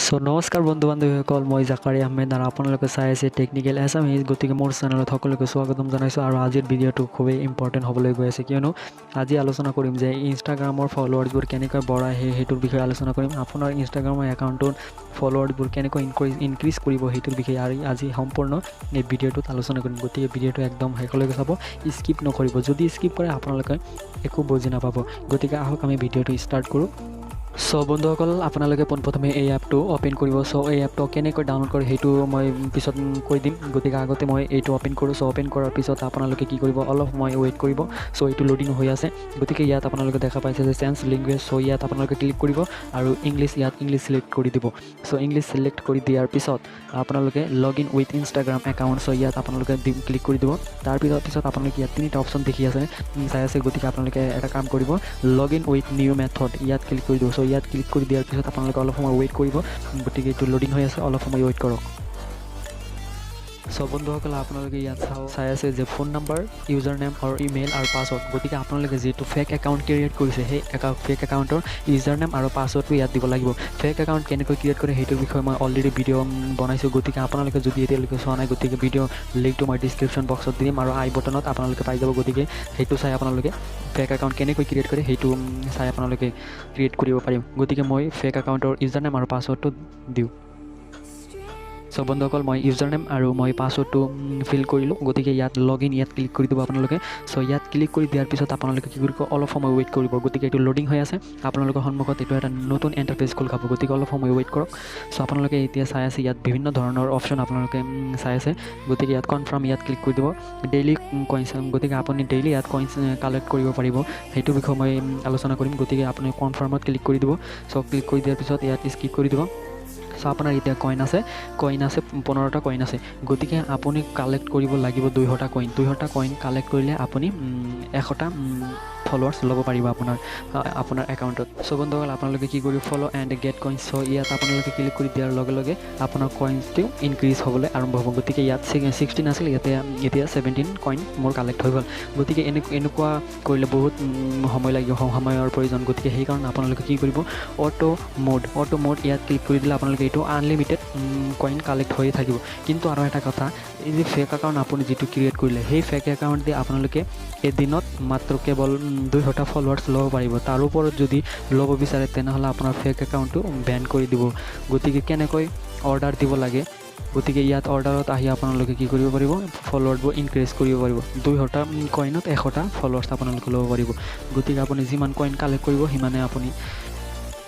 চ' নমস্কাৰ বন্ধু বান্ধৱীসকল, মই জাকাৰী আহমেদ আৰু আপোনালোকে চাই আছে টেকনিকেল এছামিজ। গতিকে মোৰ চেনেলত সকলোকে স্বাগতম জনাইছোঁ আৰু আজিৰ ভিডিঅ'টো খুবেই ইম্পৰ্টেণ্ট হ'বলৈ গৈ আছে, কিয়নো আজি আলোচনা কৰিম যে ইনষ্টাগ্ৰামৰ ফলোৱাৰ্ছবোৰ কেনেকৈ বঢ়ায়, সেইটোৰ বিষয়ে আলোচনা কৰিম। আপোনাৰ ইনষ্টাগ্ৰামৰ একাউণ্টটোত ফলোৱাৰ্ছবোৰ কেনেকৈ ইনক্ৰিজ কৰিব, সেইটোৰ বিষয়ে আৰু আজি সম্পূৰ্ণ এই ভিডিঅ'টোত আলোচনা কৰিম। গতিকে ভিডিঅ'টো একদম শেষলৈকে চাব, স্কিপ নকৰিব। যদি স্কিপ কৰে, আপোনালোকে একো বুজি নাপাব। গতিকে আহক, আমি ভিডিঅ'টো ষ্টাৰ্ট কৰোঁ। চ' বন্ধুসকল, আপোনালোকে পোনপ্ৰথমে এই এপটো অ'পেন কৰিব। চ' এই এপটো কেনেকৈ ডাউনলোড কৰে, সেইটো মই পিছত কৈ দিম। গতিকে আগতে মই এইটো অ'পেন কৰোঁ। চ' অ'পেন কৰাৰ পিছত আপোনালোকে কি কৰিব? অলপ সময় ৱেইট কৰিব। চ' এইটো লোডিং হৈ আছে। গতিকে ইয়াত আপোনালোকে দেখা পাইছে যে চেঞ্জ লেংগুৱেজ। চ' ইয়াত আপোনালোকে ক্লিক কৰিব আৰু ইংলিছ, ইয়াত ইংলিছ চিলেক্ট কৰি দিব। চ' ইংলিছ চিলেক্ট কৰি দিয়াৰ পিছত আপোনালোকে log in with Instagram account, so ইয়াত আপোনালোকে ক্লিক কৰি দিব। তাৰ পিছত আপোনালোকে ইয়াত তিনিটা অপশ্যন দেখি আছে, চাই আছে। গতিকে আপোনালোকে এটা কাম কৰিব, log in with new method, ইয়াত ক্লিক কৰি দিব। চ' ইয়াত ক্লিক কৰি দিয়াৰ পিছত আপোনালোকে অলপ সময় ৱেইট কৰিব। গতিকে এইটো লোডিং হৈ আছে, অলপ সময় ৱেইট কৰক। চ' বন্ধুসকল, আপোনালোকে ইয়াত চাই আছে যে ফোন নাম্বাৰ, ইউজাৰ নেম আৰু ইমেইল আৰু পাছৱৰ্ড। গতিকে আপোনালোকে যিটো ফেক একাউণ্ট ক্ৰিয়েট কৰিছে, সেই ফেক একাউণ্টৰ ইউজাৰ নেম আৰু পাছৱৰ্ডটো ইয়াত দিব লাগিব। ফেক একাউণ্ট কেনেকৈ ক্ৰিয়েট কৰে, সেইটোৰ বিষয়ে মই অলৰেডি ভিডিঅ' বনাইছোঁ। গতিকে আপোনালোকে যদি এতিয়ালৈকে চোৱা নাই, গতিকে ভিডিঅ' লিংকটো মই ডিছক্ৰিপশ্যন বক্সত দিম আৰু আই বটনত আপোনালোকে পাই যাব। গতিকে সেইটো চাই আপোনালোকে ফেক একাউণ্ট কেনেকৈ ক্ৰিয়েট কৰে, সেইটো চাই আপোনালোকে ক্ৰিয়েট কৰিব পাৰিম। গতিকে মই ফেক একাউণ্টৰ ইউজাৰ নেম আৰু পাছৱৰ্ডটো দিওঁ। চ' বন্ধুসকল, মই ইউজাৰ নেম আৰু মই পাছৱৰ্ডটো ফিল কৰিলোঁ। গতিকে ইয়াত লগ ইন, ইয়াত ক্লিক কৰি দিব আপোনালোকে। চ' ইয়াত ক্লিক কৰি দিয়াৰ পিছত আপোনালোকে কি কৰিব? অলপ সময় ৱেইট কৰিব। গতিকে এইটো লোডিং হৈ আছে। আপোনালোকৰ সন্মুখত এইটো এটা নতুন ইণ্টাৰফেচ খোল খাব। গতিকে অলপ সময় ৱেইট কৰক। চ' আপোনালোকে এতিয়া চাই আছে, ইয়াত বিভিন্ন ধৰণৰ অপশ্যন আপোনালোকে চাই আছে। গতিকে ইয়াত কনফাৰ্ম, ইয়াত ক্লিক কৰি দিব। ডেইলি কইনছ, গতিকে আপুনি ডেইলি ইয়াত কইনছ কালেক্ট কৰিব পাৰিব, সেইটো বিষয়ে মই আলোচনা কৰিম। গতিকে আপুনি কনফাৰ্মত ক্লিক কৰি দিব। চ' ক্লিক কৰি দিয়াৰ পিছত ইয়াত স্কিপ কৰি দিব। চ' আপোনাৰ এতিয়া কইন আছে, 15টা কইন আছে। গতিকে আপুনি কালেক্ট কৰিব লাগিব 200টা কইন। 200টা কইন কালেক্ট কৰিলে আপুনি 100টা ফলোৱাৰ্ছ ল'ব পাৰিব আপোনাৰ আপোনাৰ একাউণ্টত। চ' বন্ধুসকল, আপোনালোকে কি কৰিব? Follow and get coins. চ' ইয়াত আপোনালোকে ক্লিক কৰি দিয়াৰ লগে লগে আপোনাৰ কইনছটো ইনক্ৰিজ হ'বলৈ আৰম্ভ হ'ব। গতিকে ইয়াত 16 আছিল, ইয়াতে এতিয়া 17 কইন মোৰ কালেক্ট হৈ গ'ল। গতিকে এনেকুৱা কৰিলে বহুত সময় লাগিব, সময়ৰ প্ৰয়োজন। গতিকে সেইকাৰণে আপোনালোকে কি কৰিব? অ'ট' মোড, অ'ট' মোড, ইয়াত ক্লিক কৰি দিলে আপোনালোকে এইটো আনলিমিটেড কইন কালেক্ট হৈয়ে থাকিব। কিন্তু আৰু এটা কথা, এই যে ফেক একাউণ্ট আপুনি যিটো ক্ৰিয়েট কৰিলে, সেই ফেক একাউণ্ট দি আপোনালোকে এদিনত মাত্ৰ কেৱল 200টা ফলোৱাৰ্ছ ল'ব পাৰিব। তাৰ ওপৰত যদি ল'ব বিচাৰে, তেনেহ'লে আপোনাৰ ফেক একাউণ্টটো বেন কৰি দিব। গতিকে কেনেকৈ অৰ্ডাৰ দিব লাগে? গতিকে ইয়াত অৰ্ডাৰত আহি আপোনালোকে কি কৰিব পাৰিব? ফলোৱাৰ্ছবোৰ ইনক্ৰিজ কৰিব পাৰিব। 200টা কইনত 100টা ফলোৱাৰ্ছ আপোনালোকে ল'ব পাৰিব। গতিকে আপুনি যিমান কইন কালেক্ট কৰিব, সিমানে আপুনি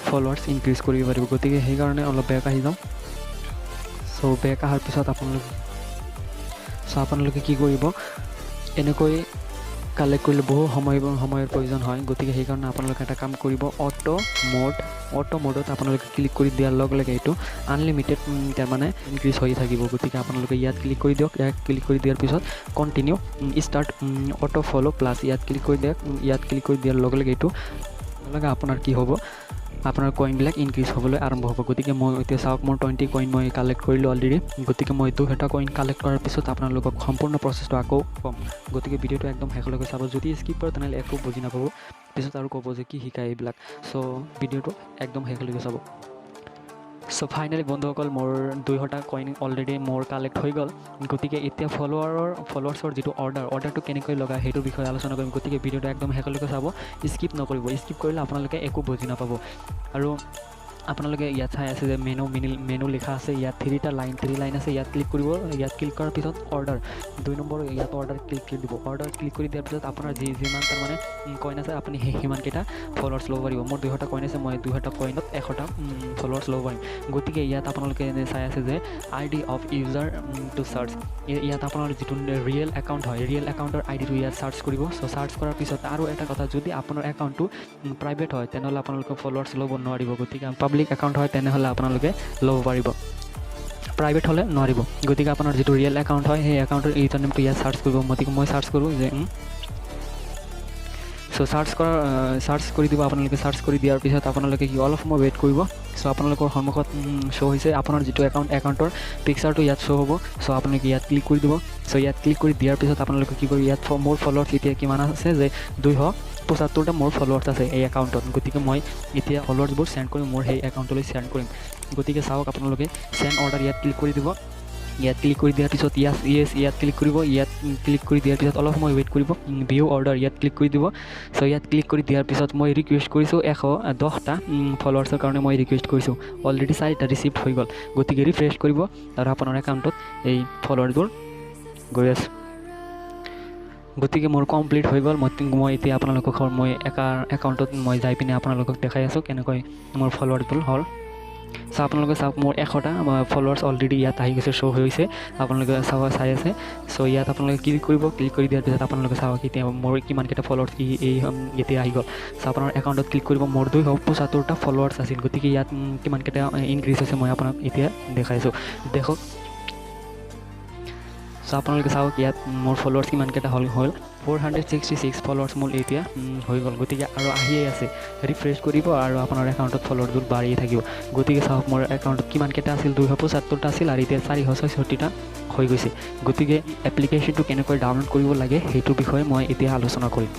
ফলোৱাৰ্ছ ইনক্ৰিজ কৰিব পাৰিব। গতিকে সেইকাৰণে অলপ বেক আহি যাওঁ। চ' বেক অহাৰ পিছত আপোনালোকে কি কৰিব? এনেকৈ কালেক্ট কৰিলে বহু সময়ৰ প্ৰয়োজন হয়। গতিকে সেইকাৰণে আপোনালোকে এটা কাম কৰিব, অ'ট' মোড, অ'ট' মোডত আপোনালোকে ক্লিক কৰি দিয়াৰ লগে লগে এইটো আনলিমিটেড তাৰমানে ইনক্ৰিজ হৈ থাকিব। গতিকে আপোনালোকে ইয়াত ক্লিক কৰি দিয়ক। ইয়াত ক্লিক কৰি দিয়াৰ পিছত continue, start auto follow plus, ইয়াত ক্লিক কৰি দিয়ক। ইয়াত ক্লিক কৰি দিয়াৰ লগে লগে এইটো লগে আপোনাৰ কি হ'ব? আপোনাৰ কইনবিলাক ইনক্ৰিজ হ'বলৈ আৰম্ভ হ'ব। গতিকে মই এতিয়া চাওক, মোৰ 20 কইন মই কালেক্ট কৰিলোঁ অলৰেডি। গতিকে মই 200টা কইন কালেক্ট কৰাৰ পিছত আপোনালোকক সম্পূৰ্ণ প্ৰচেছটো আকৌ ক'ম। গতিকে ভিডিঅ'টো একদম শেষলৈকে চাব। যদি স্কিপ কৰে, তেনেহ'লে একো বুজি নাপাব, পিছত আৰু ক'ব যে কি শিকায় এইবিলাক। চ' ভিডিঅ'টো একদম শেষলৈকে চাব। চ' ফাইনেলি বন্ধুসকল, মোৰ 200টা কইন অলৰেডি মোৰ কালেক্ট হৈ গ'ল। গতিকে এতিয়া ফলোৱাৰ্ছৰ যিটো অৰ্ডাৰ, অৰ্ডাৰটো কেনেকৈ লগায়, সেইটোৰ বিষয়ে আলোচনা কৰিম। গতিকে ভিডিঅ'টো একদম শেষলৈকে চাব, স্কিপ নকৰিব। স্কিপ কৰিলে আপোনালোকে একো বুজি নাপাব। আৰু আপোনালোকে ইয়াত চাই আছে যে মেনু, মিনি মেনু লিখা আছে। ইয়াত থ্ৰীটা লাইন, থ্ৰী লাইন আছে, ইয়াত ক্লিক কৰিব। ইয়াত ক্লিক কৰাৰ পিছত অৰ্ডাৰ, 2 নম্বৰ ইয়াত অৰ্ডাৰ ক্লিক কৰি দিব। অৰ্ডাৰ ক্লিক কৰি দিয়াৰ পিছত আপোনাৰ যিমান তাৰমানে কইন আছে, আপুনি সেই সিমানকেইটা ফলোৱাৰ্ছ ল'ব পাৰিব। মোৰ 200টা কইন আছে, মই 200টা কইনত 100টা ফলোৱাৰ্ছ ল'ব পাৰিম। গতিকে ইয়াত আপোনালোকে চাই আছে যে ID of user to search, ইয়াত আপোনাৰ যিটো ৰিয়েল একাউণ্ট হয়, ৰিয়েল একাউণ্টৰ আই ডিটো ইয়াত চাৰ্চ কৰিব। চ' চাৰ্চ কৰাৰ পিছত আৰু এটা কথা, যদি আপোনাৰ একাউণ্টটো প্ৰাইভেট হয়, তেনেহ'লে আপোনালোকে ফলোৱাৰ্ছ ল'ব নোৱাৰিব। গতিকে পাব্লিক একাউণ্ট হয়, তেনেহ'লে আপোনালোকে ল'ব পাৰিব, প্ৰাইভেট হ'লে নোৱাৰিব। গতিকে আপোনাৰ যিটো ৰিয়েল একাউণ্ট হয়, সেই একাউণ্টৰ ইউজাৰ নেমটো ইয়াত চাৰ্চ কৰিব। গতিকে মই চাৰ্চ কৰোঁ যে চ' চাৰ্চ কৰি দিব আপোনালোকে। চাৰ্চ কৰি দিয়াৰ পিছত আপোনালোকে কি অলপ সময় ৱেইট কৰিব। চ' আপোনালোকৰ সন্মুখত শ্ব' হৈছে আপোনাৰ যিটো একাউণ্টৰ পিকচাৰটো ইয়াত শ্ব' হ'ব। চ' আপোনালোকে ইয়াত ক্লিক কৰি দিব। চ' ইয়াত ক্লিক কৰি দিয়াৰ পিছত আপোনালোকে কি কৰিব, ইয়াত মোৰ ফলোৱাৰ্ছ এতিয়া কিমান আছে যে 275টা মোৰ ফলোৱাৰ্ছ আছে এই একাউণ্টত। গতিকে মই এতিয়া ফলোৱাৰ্ছবোৰ চেণ্ড কৰিম, মোৰ সেই একাউণ্টলৈ চেণ্ড কৰিম। গতিকে চাওক আপোনালোকে চেণ্ড অৰ্ডাৰ ইয়াত ক্লিক কৰি দিব। ইয়াত ক্লিক কৰি দিয়াৰ পিছত য়েছ ইয়াত ক্লিক কৰিব। ইয়াত ক্লিক কৰি দিয়াৰ পিছত অলপ সময় ৱেইট কৰিব। ভিউ অৰ্ডাৰ ইয়াত ক্লিক কৰি দিব। চ' ইয়াত ক্লিক কৰি দিয়াৰ পিছত মই ৰিকুৱেষ্ট কৰিছোঁ 110টা ফলোৱাৰ্ছৰ কাৰণে মই ৰিকুৱেষ্ট কৰিছোঁ। অলৰেডি 4টা ৰিচিভ হৈ গ'ল। গতিকে ৰিফ্ৰেছ কৰিব আৰু আপোনাৰ একাউণ্টত এই ফলোৱাৰ্ছবোৰ গৈ আছে। গতিকে মোৰ কমপ্লিট হৈ গ'ল। মই এতিয়া আপোনালোকক মই একাউণ্টত মই যাই পিনে আপোনালোকক দেখাই আছোঁ কেনেকৈ মোৰ ফলোৱাৰ্ছবোৰ হ'ল। চ' আপোনালোকে চাওক মোৰ 100টা ফলোৱাৰ্ছ অলৰেডি ইয়াত আহি গৈছে, শ্ব' হৈ গৈছে, আপোনালোকে চাই আছে। চ' ইয়াত আপোনালোকে ক্লিক কৰিব। ক্লিক কৰি দিয়াৰ পিছত আপোনালোকে চাওক এতিয়া মোৰ কিমানকেইটা ফলোৱাৰ্ছ এই এতিয়া আহি গ'ল। চ' আপোনাৰ একাউণ্টত ক্লিক কৰিব। মোৰ 275টা ফলোৱাৰ্ছ আছিল। গতিকে ইয়াত কিমানকেইটা ইনক্ৰিজ হৈছে মই আপোনাক এতিয়া দেখাইছোঁ, দেখক। চ' আপোনালোকে চাওক ইয়াত মোৰ ফলোৱাৰ্ছ কিমানকেইটা হ'ল 466 ফলোৱাৰ্ছ মোৰ এতিয়া হৈ গ'ল। গতিকে আৰু আহিয়ে আছে, ৰিফ্ৰেছ কৰিব আৰু আপোনাৰ একাউণ্টত ফলোৱাৰ্ছবোৰ বাঢ়িয়ে থাকিব। গতিকে চাওক মোৰ একাউণ্টত কিমানকেইটা আছিল, 275টা আছিল আৰু এতিয়া 466টা হৈ গৈছে। গতিকে এপ্লিকেশ্যনটো কেনেকৈ ডাউনলোড কৰিব লাগে সেইটোৰ বিষয়ে মই এতিয়া আলোচনা কৰিম।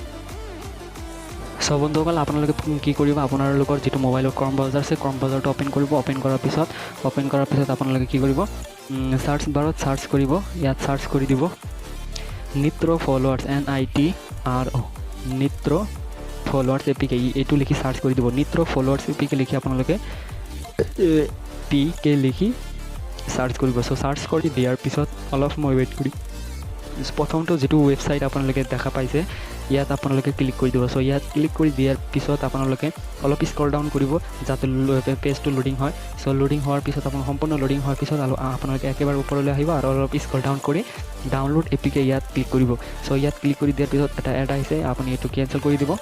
চ' বন্ধুসকল, আপোনালোকে কি কৰিব, আপোনালোকৰ যিটো মোবাইলৰ ক্ৰম ব্ৰাউজাৰ আছে, ক্ৰম ব্ৰাউজাৰটো অ'পেন কৰিব। অ'পেন কৰাৰ পিছত আপোনালোকে কি কৰিব, চাৰ্চ বাৰত চাৰ্চ কৰিব। ইয়াত চাৰ্চ কৰি দিব Nitro followers, NITRO, Nitro followers APK, এইটো লিখি চাৰ্চ কৰি দিব। নিট্ৰ ফলোৱাৰ্ছ এপিকে লিখি আপোনালোকে পি কে লিখি চাৰ্চ কৰিব। চ' চাৰ্চ কৰি দিয়াৰ পিছত অলপ সময় ৱেইট কৰি প্ৰথমটো যিটো ৱেবছাইট আপোনালোকে দেখা পাইছে ইয়াত আপোনালোকে ক্লিক কৰি দিব। চ' ইয়াত ক্লিক কৰি দিয়াৰ পিছত আপোনালোকে অলপ স্ক্ৰল ডাউন কৰিব যাতে পেজটো লোডিং হয়। চ' লোডিং হোৱাৰ পিছত আপোনাৰ সম্পূৰ্ণ লোডিং হোৱাৰ পিছত আপোনালোকে একেবাৰে ওপৰলৈ আহিব আৰু অলপ স্ক্ৰল ডাউন কৰি ডাউনলোড এপিকে ইয়াত ক্লিক কৰিব। চ' ইয়াত ক্লিক কৰি দিয়াৰ পিছত এটা এড আহিছে, আপুনি এইটো কেঞ্চেল কৰি দিব।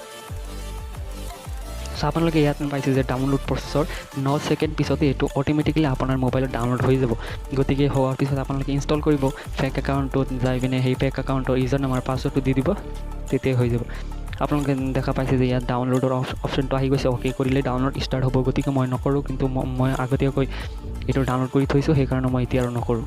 চ' আপোনালোকে ইয়াত পাইছে যে ডাউনলোড প্ৰচেছৰ 9 ছেকেণ্ড পিছতে এইটো অট'মেটিকেলি আপোনাৰ মোবাইলত ডাউনলোড হৈ যাব। গতিকে হোৱাৰ পিছত আপোনালোকে ইনষ্টল কৰিব। ফেক একাউণ্টটোত যাই পিনে সেই ফেক একাউণ্টৰ ইউজাৰ নামৰ পাছৱৰ্ডটো দি দিব, তেতিয়াই হৈ যাব। আপোনালোকে দেখা পাইছে যে ইয়াত ডাউনলোডৰ অপশ্যনটো আহি গৈছে। অ'কে কৰিলে ডাউনলোড ষ্টাৰ্ট হ'ব। গতিকে মই নকৰোঁ, কিন্তু মই আগতীয়াকৈ এইটো ডাউনলোড কৰি থৈছোঁ, সেইকাৰণে মই এতিয়া আৰু নকৰোঁ।